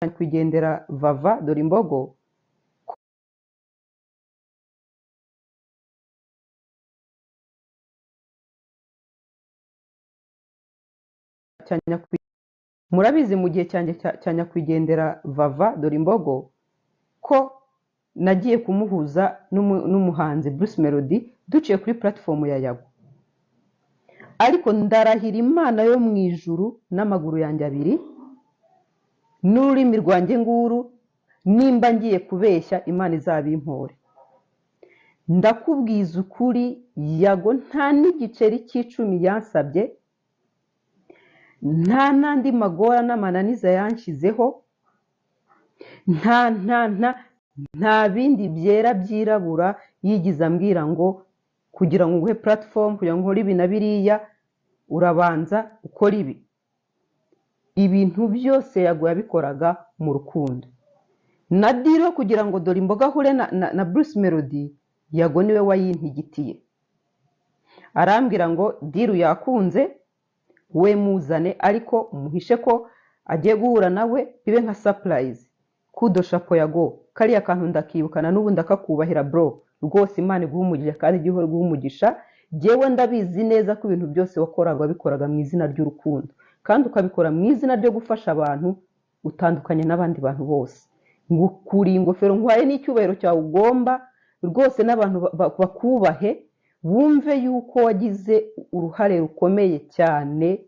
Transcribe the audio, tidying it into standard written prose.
Nyakwigendera Vava Dorimbogo cya murabizi mu gihe cyanjye cya nyakwigendera Vava Dorimbogo ko nagiye kumuhuza n'umuhanzi Bruce Melody duciye kuri platform ya Yago, ariko ndarahira Imana yo mu ijuru n'amaguru yanjye abiri n'ururimi rwanjye nguru, nimba ngiye kubeshya Imana izabimpore. Ndakubwiza ukuri, Yago nta n'igiceri cy'icumi yansabye, nta n'andi magora n'amananiza yanshyizeho, nta nta nta nta bindi byera byirabura yigize ambwira ngo kugira ngo nguhe platform, kugira ngo nkore ibi na biriya, urabanza ukora ibi. Ibintu byose Yago yabikoraga mu rukundo. Na deal kugira ngo Dorimbogo ahure na Bruce Melody, Yago niwe wayintigitiye, arambwira ngo deal yakunze, we muzane ariko umuhishe ko agiye guhura nawe, bibe nka surprise. Kudos, chapeau Yago, kariya kantu ndakibukana n'ubu ndakakubahira bro. Rwose Imana iguha umugisha kandi ijye ihora iguha umugisha. Jyewe ndabizi neza ko ibintu byose wakoraga wabikoraga mu izina ry'urukundo kandi ukabikora mu izina ryo gufasha abantu, utandukanye n'abandi bantu bose. Ngukuriye ingofero, nguhaye n'icyubahiro cyawe ugomba rwose, n'abantu bakubahe, bumve yuko wagize uruhare rukomeye cyane.